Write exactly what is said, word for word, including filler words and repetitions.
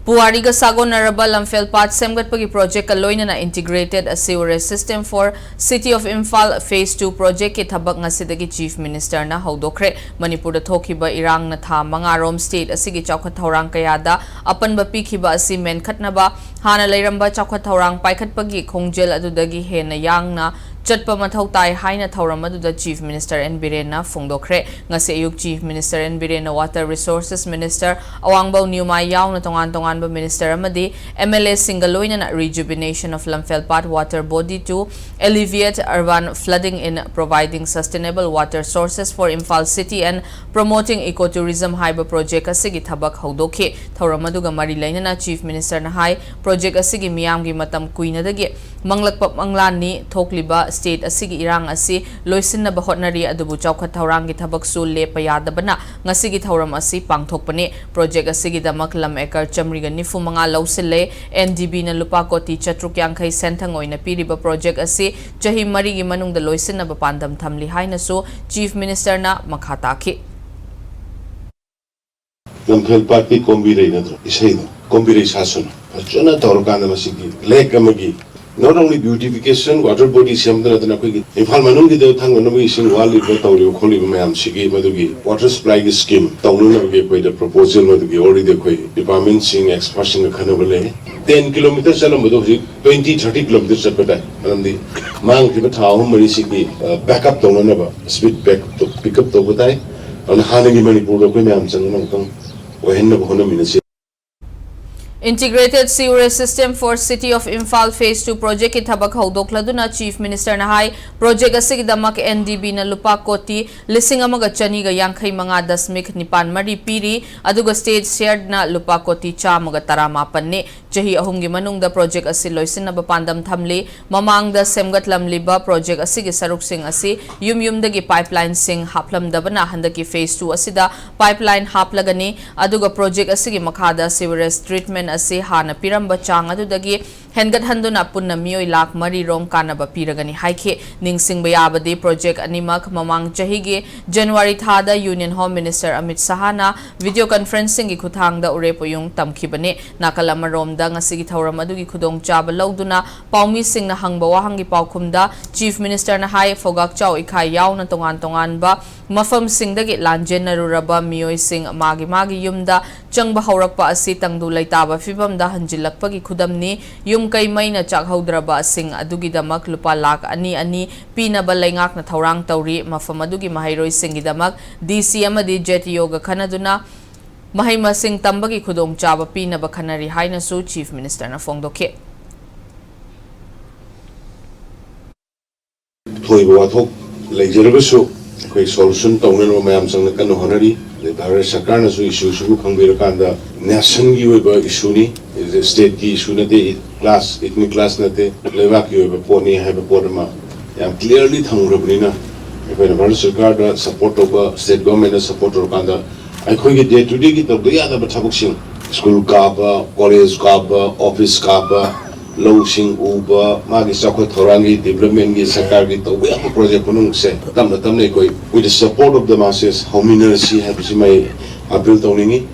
ꯄꯨꯋꯥꯔꯤꯒ ꯁꯥꯒꯣꯟꯅꯔꯕ ꯂꯝꯐꯦꯜ ꯄꯥꯠ ꯁꯦꯝꯒꯠꯄꯒꯤ ꯄ꯭ꯔꯣꯖꯦꯛꯀ ꯂꯣꯏꯅꯅ Integrated Sewerage System for City of Imphal Phase two ꯄ꯭ꯔꯣꯖꯦꯛꯀꯤ ꯊꯕꯛ ꯉꯁꯤꯗꯒꯤ Chief Minister ꯅ ꯍꯧꯗꯣꯛꯈ꯭ꯔꯦ꯫ ꯃꯅꯤꯄꯨꯔꯗ ꯊꯣꯛꯈꯤꯕ ꯏꯔꯥꯡꯅ ꯊꯥ ꯃꯉꯥꯔꯣꯝ state ꯑꯁꯤꯒꯤ ꯆꯥꯎꯈꯠ ꯊꯧꯔꯥꯡ ꯀꯌꯥꯗ ꯑꯄꯟꯕ ꯄꯤꯈꯤꯕ ꯑꯁꯤ ꯃꯦꯟꯈꯠꯅꯕ, ꯍꯥꯟꯅ ꯂꯩꯔꯝꯕ ꯆꯥꯎꯈꯠ ꯊꯧꯔꯥꯡ ꯄꯥꯏꯈꯠꯄꯒꯤ ꯈꯣꯡꯖꯦꯜ ꯑꯗꯨꯗꯒꯤ ꯍꯦꯟꯅ ꯌꯥꯡꯅ ꯆꯠꯄ ꯃꯊꯧ ꯇꯥꯏ ꯍꯥꯏꯅ ꯊꯧꯔꯝ ꯑꯗꯨꯗ Chief Minister N ꯕꯤꯔꯦꯟꯅ ꯐꯣꯡꯗꯣꯛꯈ꯭ꯔꯦ꯫ ꯉꯁꯤ ꯑꯌꯨꯛ Chief Minister N ꯕꯤꯔꯦꯟꯅ Water Resources Minister ꯑꯋꯥꯡꯕꯧ ꯅ꯭ꯌꯨꯃꯥꯏ ꯌꯥꯎꯅ ꯇꯣꯉꯥꯟ ꯇꯣꯉꯥꯟꯕ minister ꯑꯃꯗꯤ M L A ꯁꯤꯡꯒ ꯂꯣꯏꯅꯅ Rejuvenation of Lamphel Path Water Body to Alleviate Urban Flooding in Providing Sustainable Water Sources for Imphal City and Promoting Ecotourism ꯍꯥꯏꯕ project ꯑꯁꯤꯒꯤ ꯊꯕꯛ ꯍꯧꯗꯣꯛꯈꯤ꯫ ꯊꯧꯔꯝ ꯑꯗꯨꯒ ꯃꯔꯤ ꯂꯩꯅꯅ Chief Minister ꯅ ꯍꯥꯏ, ꯄ꯭ꯔꯣꯖꯦꯛ ꯑꯁꯤꯒꯤ ꯃꯤꯌꯥꯝꯒꯤ ꯃꯇꯝ ꯀꯨꯏꯅꯗꯒꯤ ꯃꯪꯂꯛꯄ ꯃꯪꯂꯥꯟꯅꯤ꯫ ꯊꯣꯛꯂꯤꯕ state ꯑꯁꯤꯒꯤ ꯏꯔꯥꯡ ꯑꯁꯤ ꯂꯣꯏꯁꯤꯟꯅꯕ ꯍꯣꯠꯅꯔꯤ, ꯑꯗꯨꯕꯨ ꯆꯥꯎꯈꯠ ꯊꯧꯔꯥꯡꯒꯤ ꯊꯕꯛꯁꯨ ꯂꯦꯞꯄ ꯌꯥꯗꯕꯅ ꯉꯁꯤꯒꯤ ꯊꯧꯔꯝ ꯑꯁꯤ ꯄꯥꯡꯊꯣꯛꯄꯅꯤ꯫ ꯄ꯭ꯔꯣꯖꯦꯛ ꯑꯁꯤꯒꯤꯗꯃꯛ ꯂꯝ ꯑꯦꯀꯔ ꯆꯥꯃꯔꯤꯒ ꯅꯤꯐꯨ ꯃꯉꯥ ꯂꯧꯁꯤꯜꯂꯦ꯫ N D B ꯅ ꯂꯨꯄꯥ ꯀꯣꯇꯤ ꯆꯥꯇ꯭ꯔꯨꯛ ꯌꯥꯡꯈꯩ ꯁꯦꯟꯊꯪ ꯑꯣꯏꯅ ꯄꯤꯔꯤꯕ ꯄ꯭ꯔꯣꯖꯦꯛ ꯑꯁꯤ ꯆꯍꯤ ꯃꯔꯤꯒꯤ ꯃꯅꯨꯡꯗ ꯂꯣꯏꯁꯤꯟꯅꯕ ꯄꯥꯟꯗꯝ ꯊꯝꯂꯤ ꯍꯥꯏꯅꯁꯨ Chief Minister ꯅ ꯃꯈꯥ ꯇꯥꯈꯤ꯫ ꯂꯝꯐꯦꯜ ꯄꯥꯠꯀꯤ ꯀꯣꯝꯕꯤꯔꯩ ꯅꯠꯇ꯭ꯔꯣ ꯏꯁꯩꯗꯣ? ꯀꯣꯝꯕꯤꯔꯩ ꯁꯥꯠꯁꯅꯨ꯫ ꯐꯖꯅ ꯇꯧꯔꯀꯥꯟꯗ ꯃꯁꯤꯒꯤ lake ꯑꯃꯒꯤ not only beautification, water body ꯁꯦꯝꯕꯗ ꯅꯠꯇꯅ ꯑꯩꯈꯣꯏꯒꯤ ꯏꯝꯐꯥꯜ ꯃꯅꯨꯡꯒꯤꯗ ꯊꯛꯅꯅꯕ ꯏꯁꯤꯡ ꯋꯥꯠꯂꯤꯕ ꯇꯧꯔꯤꯕ ꯈꯣꯠꯂꯤꯕ ꯃꯌꯥꯝꯁꯤꯒꯤ ꯃꯗꯨꯒꯤ water supply ꯒꯤ scheme ꯇꯧꯅꯅꯕꯒꯤ ꯑꯩꯈꯣꯏꯗ proposal ꯃꯗꯨꯒꯤ already ꯑꯩꯈꯣꯏ department ꯁꯤꯡ expert ꯁꯤꯡꯒ ꯈꯟꯅꯕ ꯂꯩ꯫ Ten kilometer ꯆꯠꯂꯝꯕꯗꯣ ꯍꯧꯖꯤꯛ twenty, thirty kilometer ꯆꯠꯄ ꯇꯥꯏ꯫ ꯃꯔꯝꯗꯤ ꯃꯥꯡꯈꯤꯕ ꯊꯥ ꯑꯍꯨꯝ ꯃꯔꯤꯁꯤꯒꯤ, ꯑ, backup ꯇꯧꯅꯅꯕ, speed back ꯇꯧ-, pick up ꯇꯧꯕ ꯇꯥꯏ꯫ ꯑꯗꯨꯅ ꯍꯥꯟꯅꯒꯤ ꯃꯅꯤꯄꯨꯔꯗ ꯑꯩꯈꯣꯏ ꯃꯌꯥꯝ ꯆꯪꯗꯅ ꯑꯃꯨꯛꯇꯪ ꯑꯣꯏꯍꯟꯅꯕ ꯍꯣꯠꯅꯃꯤꯟꯅꯁꯤ꯫ Integrated Sewerage System for City of Imphal Phase two ꯄ꯭ꯔꯣꯖꯦꯛꯀꯤ ꯊꯕꯛ ꯍꯧꯗꯣꯛꯂꯗꯨꯅ Chief Minister ꯅ ꯍꯥꯏ, ꯄ꯭ꯔꯣꯖꯦꯛ ꯑꯁꯤꯒꯤꯗꯃꯛ N D B ꯅ ꯂꯨꯄꯥ ꯀꯣꯇꯤ ꯂꯤꯁꯤꯡ ꯑꯃꯒ ꯆꯅꯤꯒ ꯌꯥꯡꯈꯩ ꯃꯉꯥ ꯗꯁꯃꯤꯛ ꯅꯤꯄꯥꯟ ꯃꯔꯤ ꯄꯤꯔꯤ, ꯑꯗꯨꯒ state share ꯅ ꯂꯨꯄꯥ ꯀꯣꯇꯤ ꯆꯥꯝꯃꯒ ꯇꯔꯥꯃꯥꯄꯟꯅꯤ꯫ ꯆꯍꯤ ꯑꯍꯨꯝꯒꯤ ꯃꯅꯨꯡꯗ ꯄ꯭ꯔꯣꯖꯦꯛ ꯑꯁꯤ ꯂꯣꯏꯁꯤꯟꯅꯕ ꯄꯥꯟꯗꯝ ꯊꯝꯂꯤ꯫ ꯃꯃꯥꯡꯗ ꯁꯦꯝꯒꯠꯂꯝꯂꯤꯕ ꯄ꯭ꯔꯣꯖꯦꯛ ꯑꯁꯤꯒꯤ ꯁꯔꯨꯛꯁꯤꯡ ꯑꯁꯤ ꯌꯨꯝ ꯌꯨꯝꯗꯒꯤ pipeline ꯁꯤꯡ ꯍꯥꯞꯂꯝꯗꯕꯅ ꯍꯟꯗꯛꯀꯤ Phase two ꯑꯁꯤꯗ pipeline ꯍꯥꯞꯂꯒꯅꯤ꯫ ꯑꯗꯨꯒ ꯄ꯭ꯔꯣꯖꯦꯛ ꯑꯁꯤꯒꯤ ꯃꯈꯥꯗ sewerage treatment ꯑꯁꯤ ꯍꯥꯟꯅ ꯄꯤꯔꯝꯕ ꯆꯥꯡ ꯑꯗꯨꯗꯒꯤ ꯍꯦꯟꯒꯠꯍꯟꯗꯨꯅ ꯄꯨꯟꯅ ꯃꯤꯑꯣꯏ ꯂꯥꯈ ꯃꯔꯤ ꯔꯣꯝ ꯀꯥꯟꯅꯕ ꯄꯤꯔꯒꯅꯤ ꯍꯥꯏꯈꯤ꯫ ꯅꯤꯡꯁꯤꯡꯕ ꯌꯥꯕꯗꯤ, ꯄ꯭ꯔꯣꯖꯦꯛ ꯑꯅꯤꯃꯛ ꯃꯃꯥꯡ ꯆꯍꯤꯒꯤ ꯖꯅꯋꯥꯔꯤ ꯊꯥꯗ ꯌꯨꯅꯤꯌꯟ ꯍꯣꯝ ꯃꯤꯅꯤꯁꯇꯔ ꯑꯃꯤꯠ ꯁꯍꯥꯅ ꯚꯤꯗꯤꯑꯣ ꯀꯟꯐꯔꯦꯟꯁꯤꯡꯒꯤ ꯈꯨꯠꯊꯥꯡꯗ ꯎꯔꯦꯞ ꯎꯌꯨꯡ ꯇꯝꯈꯤꯕꯅꯤ꯫ ꯅꯥꯀꯜ ꯑꯃꯔꯣꯝꯗ, ꯉꯁꯤꯒꯤ ꯊꯧꯔꯝ ꯑꯗꯨꯒꯤ ꯈꯨꯗꯣꯡꯆꯥꯕ ꯂꯧꯗꯨꯅ ꯄꯥꯎꯃꯤꯁꯤꯡꯅ ꯍꯪꯕ ꯋꯥꯍꯪꯒꯤ ꯄꯥꯎꯈꯨꯝꯗ ꯆꯤꯐ ꯃꯤꯅꯤꯁꯇꯔꯅ ꯍꯥꯏ, ꯐꯧꯒꯥꯛꯆꯥꯎ ꯏꯈꯥꯏ ꯌꯥꯎꯅ ꯇꯣꯉꯥꯟ ꯇꯣꯉꯥꯟꯕ ꯃꯐꯝꯁꯤꯡꯗꯒꯤ ꯂꯥꯟꯖꯦꯟꯅꯔꯨꯔꯕ ꯃꯤꯑꯣꯏꯁꯤꯡ ꯃꯥꯒꯤ ꯃꯥꯒꯤ ꯌꯨꯝꯗ ꯆꯪꯕ ꯍꯧꯔꯛꯄ ꯑꯁꯤ ꯇꯪꯗꯨ ꯂꯩꯇꯥꯕ ꯐꯤꯕꯝꯗ ꯍꯟꯖꯤꯜꯂꯛꯄꯒꯤ ꯈꯨꯗꯝꯅꯤ꯫ ꯌꯨꯝ ꯀꯩ ꯃꯩꯅ ꯆꯥꯛꯍꯧꯗ꯭ꯔꯕꯁꯤꯡ ꯑꯗꯨꯒꯤꯗꯃꯛ ꯂꯨꯄꯥ ꯂꯥꯈ ꯑꯅꯤ ꯑꯅꯤ ꯄꯤꯅꯕ ꯂꯩꯉꯥꯛꯅ ꯊꯧꯔꯥꯡ ꯇꯧꯔꯤ꯫ ꯃꯐꯝ ꯑꯗꯨꯒꯤ ꯃꯍꯩꯔꯣꯏꯁꯤꯡꯒꯤꯗꯃꯛ ꯗꯤ ꯁꯤ ꯑꯃꯗꯤ ꯖꯦꯠ ꯏ ꯑꯣꯒ ꯈꯟꯅꯗꯨꯅ ꯃꯍꯩ ꯃꯁꯤꯡ ꯇꯝꯕꯒꯤ ꯈꯨꯗꯣꯡꯆꯥꯕ ꯄꯤꯅꯕ ꯈꯟꯅꯔꯤ ꯍꯥꯏꯅꯁꯨ ꯆꯤꯐ ꯃꯤꯅꯤꯁꯇꯔꯅ ꯐꯣꯡꯗꯣꯛꯈꯤ꯫ ꯊꯣꯛꯏꯕ ꯋꯥꯊꯣꯛ ꯂꯩꯖꯔꯒꯁꯨ ꯑꯩꯈꯣꯏ ꯁꯣꯂꯨꯁꯟ ꯇꯧꯅꯅꯕ ꯃꯌꯥꯝ ꯆꯪꯅ ꯀꯟꯅ ꯍꯣꯠꯅꯔꯤ꯫ ꯑꯗꯩ ꯚꯥꯔꯠ ꯁꯔꯀꯥꯔꯅꯁꯨ ꯏꯁꯨꯁꯤꯕꯨ ꯈꯪꯕꯤꯔꯀꯥꯟꯗ ꯅꯦꯁꯟꯒꯤ ꯑꯣꯏꯕ ꯏꯁꯨꯅꯤ, ꯁ꯭ꯇꯦꯠꯀꯤ ꯏꯁꯨ ꯅꯠꯇꯦ, ꯀ꯭ꯂꯥꯁ, ꯏꯊꯅꯤꯛ ꯀ꯭ꯂꯥꯁ ꯅꯠꯇꯦ, ꯂꯩꯕꯥꯛꯀꯤ ꯑꯣꯏꯕ ꯄꯣꯠꯅꯤ ꯍꯥꯏꯕ ꯄꯣꯠ ꯑꯃ ꯌꯥꯝ ꯀ꯭ꯂꯤꯌꯥꯔꯂꯤ ꯊꯝꯈ꯭ꯔꯕꯅꯤꯅ, ꯑꯩꯈꯣꯏꯅ ꯚꯥꯔꯠ ꯁꯔꯀꯥꯔꯗ ꯁꯄꯣꯔꯠ ꯇꯧꯕ, ꯁ꯭ꯇꯦꯠ ꯒꯣꯔꯃꯦꯟꯗ ꯁꯄꯣꯔꯠ ꯇꯧꯔꯀꯥꯟꯗ ꯑꯩꯈꯣꯏꯒꯤ ꯗꯦ ꯇꯨ ꯗꯦꯒꯤ ꯇꯧꯗ ꯌꯥꯗꯕ ꯊꯕꯛꯁꯤꯡ, ꯁ꯭ꯀꯨꯜ ꯀꯥꯕ, ꯀꯣꯂꯦꯖ ꯀꯥꯕ, ꯑꯣꯐꯤꯁ ꯀꯥꯕ, ꯂꯧꯁꯤꯡ ꯎꯕ, ꯃꯥꯒꯤ ꯆꯥꯎꯈꯠ ꯊꯧꯔꯥꯡꯒꯤ, ꯗꯤꯕ꯭ꯂꯞꯃꯦꯟꯒꯤ, ꯁꯔꯀꯥꯔꯒꯤ ꯇꯧꯕ ꯌꯥꯕ ꯄ꯭ꯔꯣꯖꯦꯛ ꯄꯨꯝꯅꯃꯛꯁꯦ ꯇꯞꯅ ꯇꯞꯅ ꯑꯩꯈꯣꯏ with the support of the masses ꯍꯧꯃꯤꯟꯅꯔꯁꯤ ꯍꯥꯏꯕꯁꯤꯃ ꯑꯩ ꯑꯄꯤꯜ ꯇꯧꯅꯤꯡꯉꯤ꯫